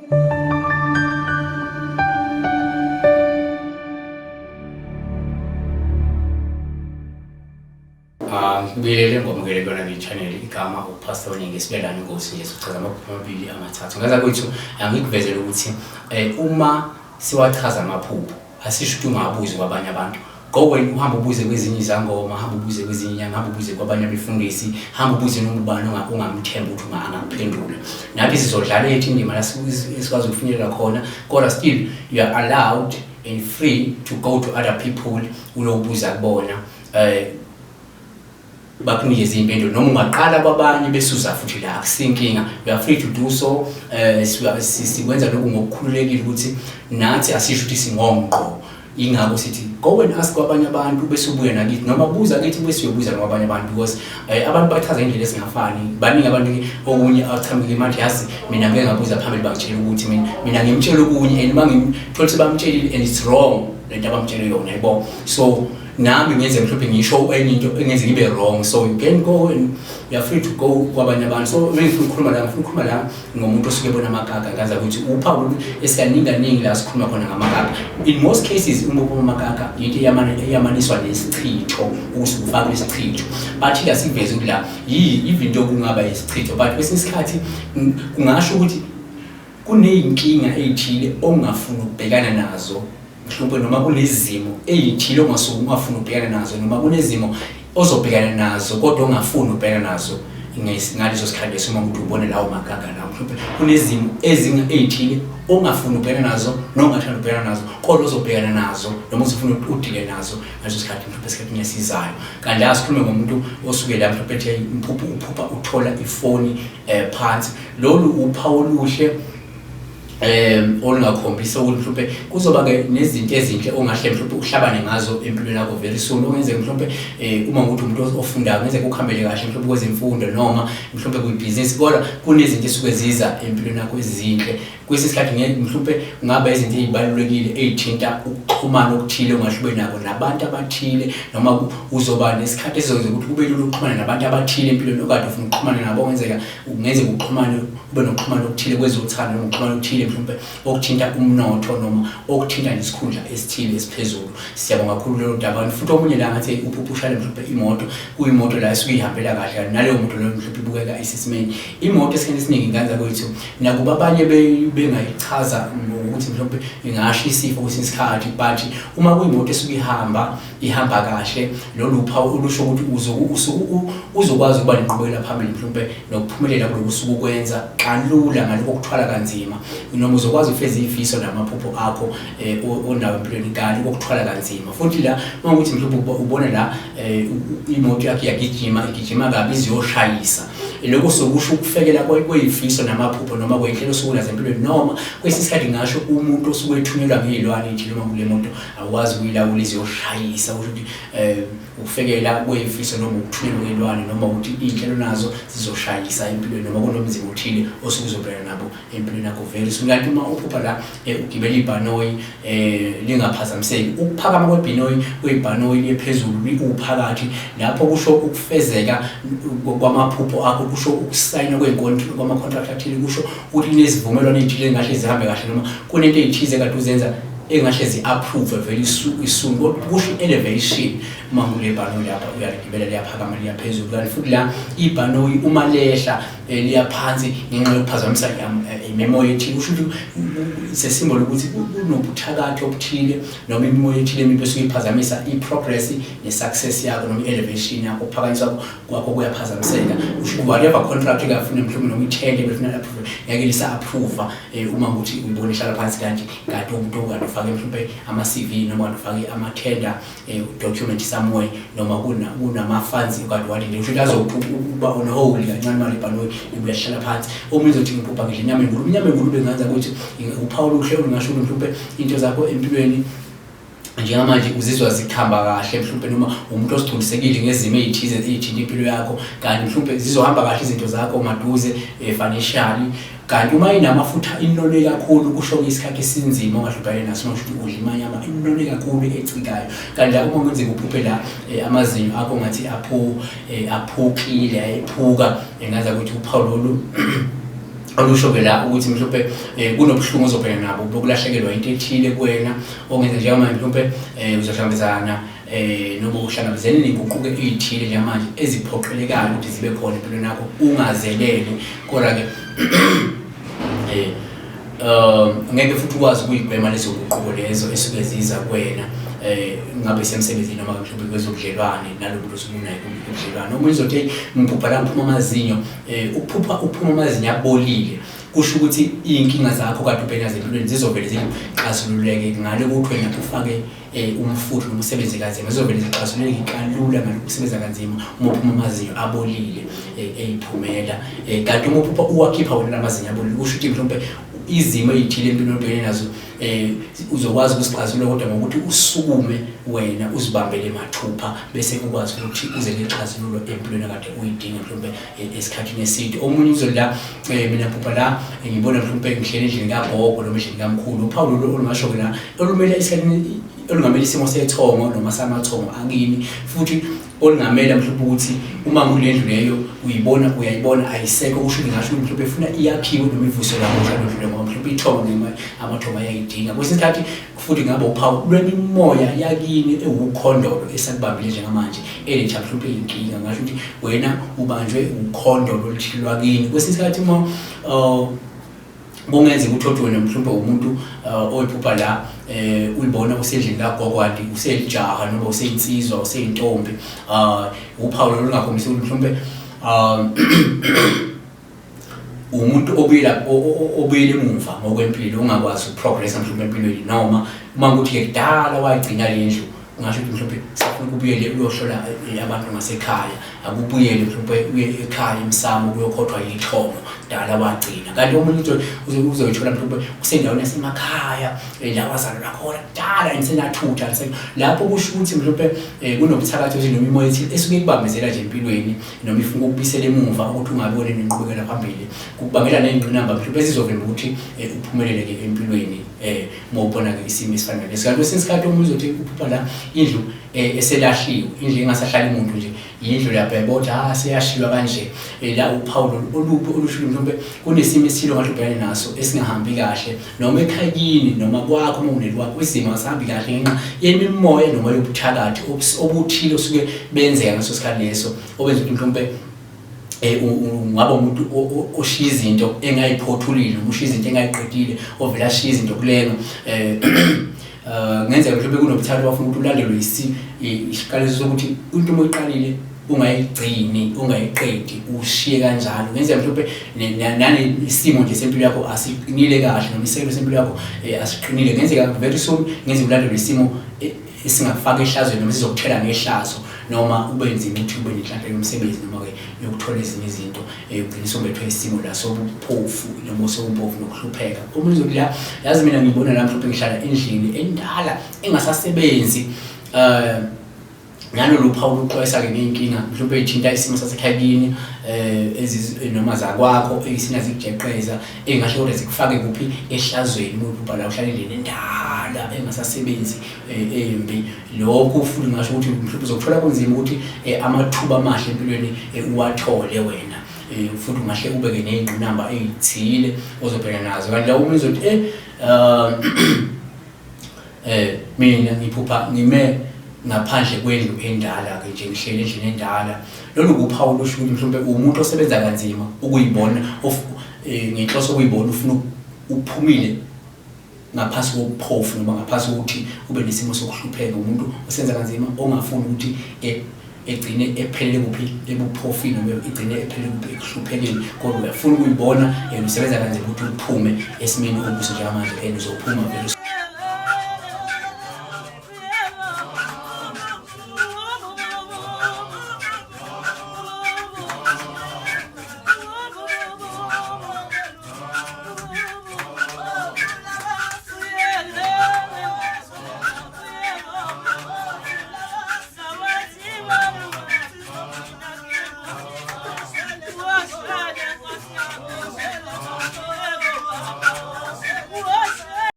Ngibuyelele ngomukele kuyona le channel, igama uPastor Oningi, sibelana inkosi nje sichaza amaphupho amabili amathathu. Ngaza kwethu angikuvezele ukuthi uma siwachaza amaphupho asisho ukuthi ungabuzi kwabanye abantu. Go wena uhambe ubuze kwezinye izangoma, hamba ubuze kwezinye inyanga, hamba ubuze kwabanye abefundisi, hamba ubuze noma ubani ongamthemba ukuthi angakuphendula. Nathi sizodlala ethu indima la esikwazi ukufinyelela khona, kodwa still you are allowed and free to go to other people uyobuza kubona, bakunikeze iy'mpendulo, noma ungaqala kwabanye besuza futhi la, akusinkinga, you are free to do so. Sikwenza lokhu ngokukhululekile ukuthi nathi asisho ukuthi singongqo, ingakho sithi go and ask kwabanye abantu bese ubuya nakithi, noma buza kithi bese uyobuza kwabanye abantu, because abantu bachaza indlela esingafani. Baningi abantu okunye achamuke manje, yazi mina ngeke ngabuza phambili bangitshela ukuthi mina ngimtshela okunye, and mangimthola ukuthi bamtshelile and it's wrong lento abamtshele yona, yabo. So nami ngenze mhlawumbe ngisho enye into engenze ngibe wrong, so you can go and you are free to go kwabanye abantu. So ngifuna ukukhuluma la, ngifuna ukukhuluma la ngomuntu osuke ebona amakaka. Ngaza ukuthi uphawu esikaningi kaningi la sikhuluma khona ngamakaka. In most cases uma ubona amakaka into eyamaniswa nesichitho, ukuthi ufake isichitho, but la siveze ukuthi la even into kungaba isichitho, but kwesinye isikhathi kungasho ukuthi kuney'nkinga ey'thile ongafuni ukubhekana nazo mhlawumbe, noma kunezimo ey'thile ongasuke ungafuni ukubhekana nazo, noma kunezimo ozobhekana nazo kodwa ongafuni ukubhekana nazo ngaleso sikhathi leso. Uma ukuthi ubone lawo magaga lawo, mhlawumbe kunezimo ezinye ey'thile ongafuni ukubhekana nazo nongathanda ukubhekana nazo, kodwa ozobhekana nazo noma uzofuna udile nazo ngaleso sikhathi mhlawumbe esikhathini esizayo. Kanti la sikhulume ngomuntu osuke la mhlawumbe ethe imphupho uphupha uthola ifoni phansi. Lolu uphawu oluhle olungakhombisa ukuthi mhlawumbe kuzoba ke nezinto ezinhle ongahle mhlawumbe uhlabane ngazo empilweni yakho very soon. Ongenzeka mhlawumbe uma ukuthi umuntu ofundayo, kungenzeka ukuhambele kahle mhlawumbe kwezemfundo noma mhlawumbe kwibhizinisi, kodwa kunezinto esuke ziza empilweni yakho ezinhle. Kwesinye isikhathi mhlawumbe kungaba izinto ey'balulekile ey'thinta ukuxhumana okuthile ongahle ube nako nabantu abathile, noma uzoba nesikhathi esizokwenza ukuthi kube lula ukuxhumana nabantu abathile empilweni okade ufuna ukuxhumana nabo. Kungenzeka uxhumane, ube nokuxhumana okuthile kwezothando, noma ukuxhumana okuthile mhlawumbe okuthinta umnotho noma okuthinta nesikhundla esithile esiphezulu. Siyabonga kakhulu lolo daba. Futhi omunye la ngathi uphupha ushayela mhlawumbe imoto, kuyimoto la esuke ihambela kahle, kanti naleyo moto leyo mhlawumbe ibukeka isesimeni. Imoto esikhathini esiningi ingenza kwethu, nakuba abanye bengayichaza ngokuthi mhlawumbe ingasho isifo kwesinye isikhathi, but uma kuyimoto esuke ihamba ihamba kahle, lolu phawu olusho ukuthi uzokwazi ukuba nenqubekela phambili mhlawumbe nokuphumelela kulokhu usuke ukwenza kalula ngalokho okuthwala kanzima, noma uzokwazi ukufeza iy'fiso namaphupho akho onawo empilweni ngale kokuthwala kanzima. Futhi la uma ukuthi mhlawumbe ubona la imoto yakho iyagijima, igijima kabi iziyoshayisa, lokho sokusho ukufekela kwey'fiso namaphupho noma kwey'nhlelo osuke unazo empilweni, noma kwesinye isikhathi ngasho umuntu osuke ethunyelwa ngey'lwane nje, noma kule moto awukwazi ukuyilawula iziyoshayisa, kusho ukuthi ukufekela kwey'fiso noma ukuthunyelwa kwey'lwane noma ukuthi iy'nhlelo nazo zizoshayisa empilweni, noma kunomzimba othile osuke uzobhekana nabo empilweni yakho very soon. Kanti uma uphupha la ugibela ibhanoyi lingaphazamiseki, ukuphakama kwebhinoyi kwebhanoyi liye phezulu uphakathi lapho kusho ukufezeka kwamaphupho akho, kusho ukusayina kwama-contract athile, kusho ukuthi kunezivumelwano ey'thile engahle zihambe kahle, noma kunento ey'thize kade uzenza engahle zi-approve very soon, kusho i-elevation. Uma kule bhanoyi lapha uyaligibela liyaphakama liya phezulu, kanti futhi la ibhanoyi uma lehla liya phansi ngenxa yokuphazamisa imimoya ethile, kusho ukuthi sesimbolo ukuthi kunobuthakathi obuthile noma imimoya ethile emibi esuke iphazamisa i-progress ne-success yakho noma i-elevation yakho, ukuphakanyiswa kwakho kuyaphazamiseka. Kusho ukuthi whatever contract engafuna mhlawumbe noma ithende befuna approve ngeke lisa-approve uma ukuthi uyibona ihlala phansi, kanti kade umuntu okade ufake mhlawumbe ama-CV noma kade ufake ama-tender document somewhere, noma kunama-funds okade walinde, kusho ukuthi azokuthi uba on hold kancane mali ibhanoyi ibuya hlala phansi. Omunye uzothi ngiphupha ngidla inyama engulube. Inyama engulube ngenza ukuthi uphawu oluhle olungasho ukuthi mhlawumbe into zakho empilweni njengamanje uzizwa zikhamba kahle mhlawumbe, noma umuntu osigculisekile ngezimo ey'thize ey'thinta impilo yakho, kanti mhlawumbe zizohamba kahle izinto zakho maduze financially. Kanti uma inamafutha inone kakhulu, kusho isikhathi esinzima ongahle ubhekane naso, uma ukuthi udla imanyama inone kakhulu ecikayo. Kanti la uma kwenzeka uphuphe la amazinyo akho ngathi aphukile, ayephuka, engaza ukuthi uphawu lolu Olusho-ke la ukuthi mhlawumbe kunobuhlungu ozobhekana nabo bokulahlekelwa into ethile kuwena ongenza njengamanje mhlawumbe uzohlangabezana noma uhlangabezene ney'nguquko ey'thile njengamanje eziphoqelekayo ukuthi zibe khona empilweni yakho ungazelele. Kodwa-ke ngeke futhi ukwazi ukuyigwema lezo nguquko lezo esuke ziza kuwena, ngabe isemsebenzini noma mhlawumbe kwezobudlelwane nalo muntu osuke unaye ubudlelwane. Omunye uzothi hey, ngiphupha la ngiphuma amazinyo. Ukuphupha uphuma amazinyo abolile kusho ukuthi iy'nkinga zakho kade ubhekene nazo empilweni zizovele zixazululeke ngale kokuthi wena ufake umfutho noma usebenze kanzima. Zizovele zixazululeke kalula ngale kusebenza kanzima uma uphuma amazinyo abolile ey'phumela. Kanti uma uphupha uwakhipha wena lamazinyo abolile kusho ukuthi mhlawumbe izimo ey'thile empilweni obhekene nazo uzokwazi ukusixazulula kodwa ngokuthi usukume wena uzibambele mathupha bese ukwazi ukuthi uze nexazululo empilweni akade uyidinga mhlawumbe esikhathini eside. Omunye uzola mina phupha la ngibona mhlawumbe ngihleli endlini kagogo noma endlini kamkhulu. Uphawu lolu olungasho-ke la olumele esikhathini olungamele isimo sethongo noma samathongo akini, futhi olungamela mhlawumbe ukuthi uma ngule ndlu leyo uyibona uyayibona ayisekho, kusho ukuthi ngasho ukuthi mhlawumbe ifuna iyakhiwe noma ivuswe kabusha lo ndlu leyo, ngoba mhlawumbe ithongo noma amathongo ayayidinga. Kwesinye isikhathi futhi ngabe uphawu lwemimoya yakini ewukhondolo esakubambile njengamanje eletha mhlawumbe iy'nkinga, ngasho ukuthi wena ubanjwe ukhondolo oluthile lwakini. Kwesinye isikhathi uma kungenzeka ukuthi othi wena mhlawumbe umuntu oyiphupha la uyibona usendlini kagogo kanti uselijaha noma useyinsizwa useyintombi, uphawu lolu lungakhombisa ukuthi mhlawumbe umuntu obuyela obuyela emumva ngokwempilo, ungakwazi ukuprogressa mhlawumbe empilweni, noma uma ukuthi-ke kudala wayigcina le ndlu ungasho ukuthi mhlawumbe sifuna ukubuyele uyohlola abantu ngasekhaya, akubuyele mhlawumbe uye ekhaya emsamo kuyokhothwa yithongo dala wagcina. Kanti omunye uzoyithola mhlawumbe usendaweni yasemakhaya la wazalelwa khona kudala enisenathutha lapho, kusho ukuthi mhlawumbe kunobuthakathi othi noma imoya ethile esuke ikubambezela nje empilweni noma ifuna ukukubuyisela emuva ukuthi ungabi wena nenqubekela phambili, kukubangela ney'ngqinamba mhlawumbe ezizovimba ukuthi uphumelele-ke empilweni uma ubona-ke isimo esifana nalesi. Kanti kwesinye isikhathi omunye uzothi uphupha la indlu eselahliwe, indlu engasahlali muntu nje, yindlu lapha yabo ukuthi ah seyashiywa kanje. La uphawu olubi olusho mhlawumbe kunesimo esithile ongahle ubhekane naso esingahambi kahle noma ekhayini noma kwakho uma unelwakho isimo asihambi kahle ngenxa yemimoya noma yobuthakathi obuthile osuke benzeka ngaso sikhathi leso obenza ukuthi mhlawumbe ungaba umuntu oshiya izinto engayiphothulile noma ushiya izinto engayiqedile, ovele ashiya izinto kulenga. Kungenzeka mhlawumbe kunobuthakathi bafuna ukuthi ulandelwe isiqalekiso sokuthi into uma uyiqalile ungayigcini ungayiqedi ushiye kanjalo. Kungenzeka mhlawumbe nanesimo nje sempilo yakho asiqinile kahle noma isekelo sempilo yakho asiqinile. Kungenzeka very soon kungenzeka ulandelwe isimo esingakufaka ehlazweni noma sizokuthela ngehlazo noma ube nzima ukuthi ube nenhlanhla yomsebenzi noma-ke yokuthola ezinye izinto, ugcine usumbethwe isimo la sobuphofu noma sobumpofu nokuhlupheka. Omunye uzothi la yazi mina ngibona la mhlawumbe ngihlala endlini endala engasasebenzi. Nalolu phawu luxwayisa-ke ngey'nkinga mhlawumbe ey'thinta isimo sasekhaya kini noma zakwakho ey'sina zikujeqeza ey'ngahle kodwa zikufake kuphi ehlazweni uma uphupha la uhlala endlini endala engasasebenzi embi. Lokhu futhi ngingasho ukuthi mhlawumbe uzokuthola kunzima ukuthi amathuba amahle empilweni uwathole wena, futhi ungahle ube-ke ney'ngqinamba ey'thile ozobhekana nazo. Kanti la omunye uzothi mina ngiphupha ngime ngaphandle kwendlu endala-ke nje ngihleli endlini endala. Lolu kuphawu lusho ukuthi mhlawumbe uwumuntu osebenza kanzima ukuyibona ngenhloso okuyibona ufuna uphumile ngaphansi kobuphofu noma ngaphansi kokuthi ube nesimo sokuhlupheka, umuntu osenza kanzima ongafuni ukuthi egcine ephelele kuphi ebuphofini noma igcine ephelele kuphi ekuhluphekeni, kodwa uyafuna ukuyibona and usebenza kanzima ukuthi uphume esimeni okuso njengamanje and uzophuma very soon.